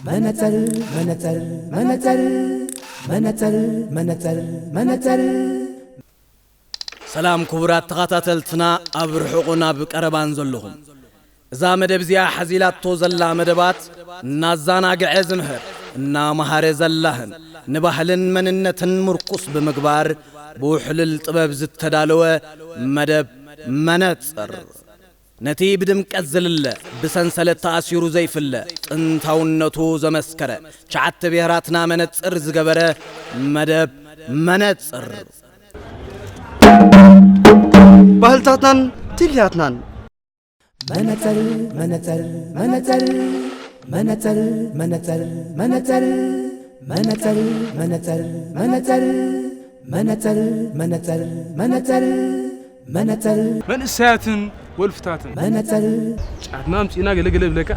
መነጸር መነጸር መነጸር መነጸር መነጸር መነጸር። ሰላም ክቡራት ተኸታተልትና፣ ኣብ ርሑቕን ኣብ ቀረባን ዘለኹም፣ እዛ መደብ እዚኣ ሓዚላቶ ዘላ መደባት እናዛናግዐ ዝምህር፣ እናመሃረ ዘላህን፣ ንባህልን መንነትን ምርኩስ ብምግባር ብውሕልል ጥበብ ዝተዳለወ መደብ መነጽር። ነቲ ብድምቀት ዝልለ፣ ብሰንሰለት ተኣሲሩ ዘይፍለ፣ ጥንታውነቱ ዘመስከረ፣ ትሽዓተ ብሄራትና መነጽር ዝገበረ መደብ መነጽር። ባህልታትናን ትልያትናን። መነጸር መነጸር መነጸር መነጸር መነጸር መነጸር መነጸር መነጸር መነጸር መነጸር መነጸር መነጸር መንእሰያትን ወልፍታትን መነጸር። ጫትና ኣምጺእና ገለ ገለ ብለካ፣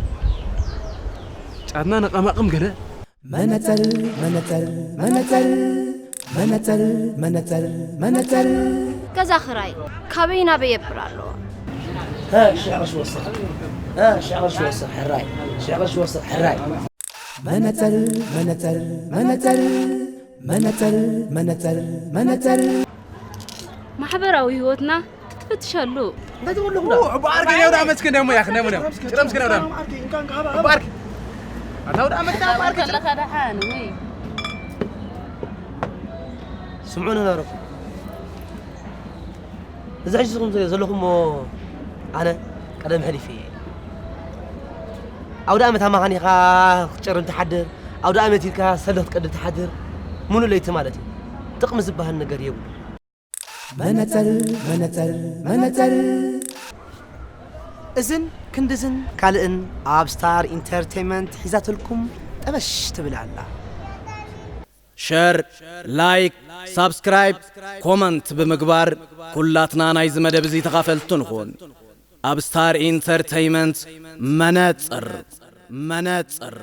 ጫትና ነቐማቕም ገለ። መነጸር መነጸር መነጸር መነጸር መነጸር መነጸር። ገዛ ክራይ ካበይ ናበይ የብር ኣለዎ? ሽሕ ቅርሺ ወስኽ፣ ሽሕ ቅርሺ ወስኽ ሕራይ፣ ሽሕ ቅርሺ ወስኽ ሕራይ። መነጸር መነጸር መነጸር መነጸር መነጸር መነጸር። ማሕበራዊ ህይወትና ክትፍትሸሉ። በዓርከ ያውዳ መስከን ደሞ ያክ ነሞ ነሞ ጭረም ስከን ያውዳ በዓርከ ኣታውዳ መስከን በዓርከ ከለኻ ደሓን ወይ ስምዑ ነጋረኩም። እዚ ሕጂ ዝኹም ዘለኹሞ ኣነ ቀደም ሕሊፍ እየ። ኣውደ ኣመት ኣማኻኒኻ ክትጨርም ትሓድር፣ ኣውደ ኣመት ኢልካ ሰልኽ ትቀድር ትሓድር፣ ሙሉእ ለይቲ ማለት እዩ። ጥቕሚ ዝበሃል ነገር የብሉ። መነጸር መነጸር መነጸር። እዝን ክንድዝን ካልእን ኣብ ስታር ኢንተርቴይመንት ሒዛትልኩም ጠበሽ ትብል ኣላ። ሸር፣ ላይክ፣ ሳብስክራይብ፣ ኮመንት ብምግባር ኩላትና ናይዚ መደብ እዚ ተኻፈልቲ ንኹን። ኣብ ስታር ኢንተርቴይመንት መነጽር መነጽር።